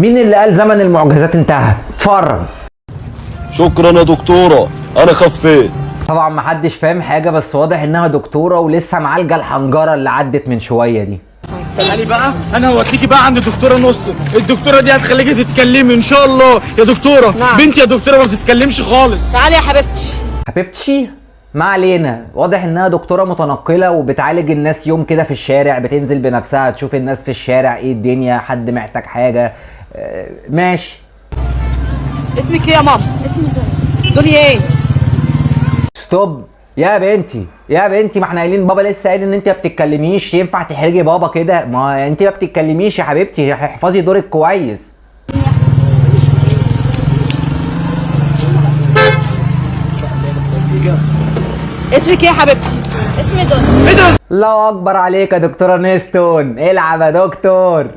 مين اللي قال زمن المعجزات انتهى؟ اتفرج. شكرا يا دكتورة، انا خفيت. طبعا محدش فاهم حاجة، بس واضح انها دكتورة ولسه معالجة الحنجرة اللي عدت من شوية دي. تعالي بقى، انا هوديكي بقى عند دكتورة نوستو. الدكتورة دي هتخليكي تتكلمي ان شاء الله يا دكتورة. نعم. بنتي يا دكتورة ما بتتكلمش خالص. تعالي يا حبيبتي. حبيبتي ما علينا، واضح انها دكتورة متنقله وبتعالج الناس يوم كده في الشارع، بتنزل بنفسها تشوف الناس في الشارع ايه الدنيا، حد محتاج حاجة. ماشي. اسمك ايه يا ماما؟ اسمي دنيا. دنيا ايه؟ stop يا بنتي، يا بنتي، ما احنا قايلين بابا لسه قايل ان انت ما بتتكلميش، ينفع تحرجي بابا كده؟ ما انت ما بتتكلميش يا حبيبتي، احفظي دورك كويس. اسمك ايه يا حبيبتي؟ اسمي دنيا. الله اكبر عليك يا دكتورة نستون، العب يا دكتور.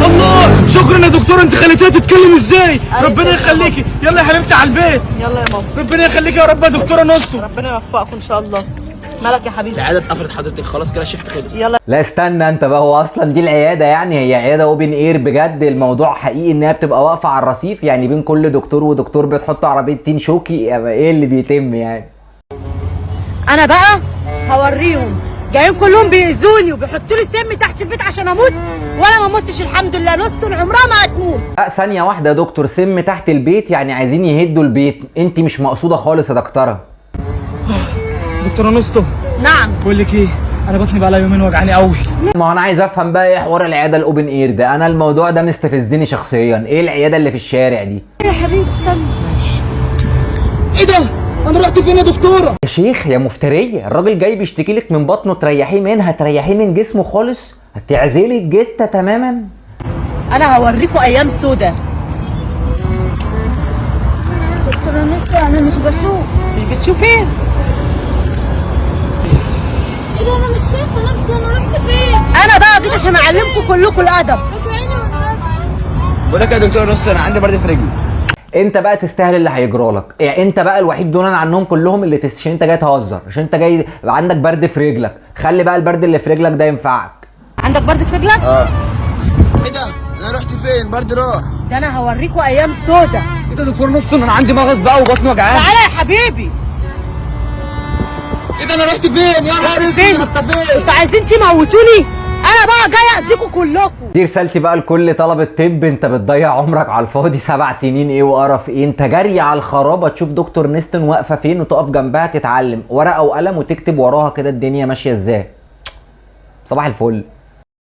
الله، شكرا يا دكتورة، انت خليتيها تتكلم ازاي؟ ربنا يخليكي. يلا يا حبيبتي على البيت. يلا يا ماما. ربنا يخليكي يا رب يا دكتورة نوستو. ربنا يوفقكم ان شاء الله. مالك يا حبيبي؟ العيادة اتقفلت حضرتك، خلاص كده ال shift خلص. يلا. لا استنى انت بقى، هو اصلا دي العيادة يعني هي عيادة open air بجد؟ الموضوع حقيقي انها بتبقى واقفة على الرصيف يعني، بين كل دكتور ودكتور بتحط عربية تين شوكي؟ ايه اللي بيتم يعني؟ انا بقى هوريهم، جايين كلهم بيأذوني وبيحطوا لي سم تحت البيت عشان اموت، وانا ما متش الحمد لله. نص عمرها ما هتموت. لا ثانية واحدة يا دكتور، سم تحت البيت يعني عايزين يهدوا البيت؟ انت مش مقصوده خالص يا دكتورة. دكتورة نوستو. نعم. بقول لك ايه، انا بطني بقى لها يومين وجعاني قوي. ما هو انا عايز افهم بقى ايه حوار العيادة ال open air ده، انا الموضوع ده مستفزني شخصيا. ايه العيادة اللي في الشارع دي؟ يا حبيبي استنى. ايه ده؟ انا رحت فين يا دكتورة؟ يا شيخ يا مفتريه، الراجل جاي بيشتكي لك من بطنه، تريحيه منها، تريحيه من جسمه خالص، هتعزلي الجته تماما. انا هوريكم ايام سودة. دكتورة نستو انا مش بشوف. مش بتشوفي؟ ايه ده، انا مش شايفة نفسي، انا رحت فين؟ انا بقى جيت عشان اعلمكم كلكم الادب. رجعيني والنبي. بقول لك يا دكتورة نص، انا عندي برد في رجلي. انت بقى تستاهل اللي هيجرالك، يعني انت بقى الوحيد دونا عنهم كلهم اللي عشان انت جاي تهزر، عشان انت جاي عندك برد في رجلك، خلي بقى البرد اللي في رجلك ده ينفعك. عندك برد في رجلك؟ ايه ده؟ انا رحت فين؟ برد راح. ده انا هوريكم ايام سودة. ايه ده يا دكتور نص، انا عندي مغص بقى وبطني وجعان. تعالى يا حبيبي. ايه ده؟ انا رحت فين؟ يا نهار اسود، فين؟ انا اختفيت. انتوا عايزين تموتوني؟ انا بقى جاي اذيكم كلكم. دي رسالتي بقى لكل طلبة طب، انت بتضيع عمرك على الفاضي، 7 سنين ايه وقرف ايه، انت جري على الخرابه تشوف دكتور نستون واقفة فين وتقف جنبها تتعلم، ورقة وقلم وتكتب وراها كده الدنيا ماشية ازاي. صباح الفل.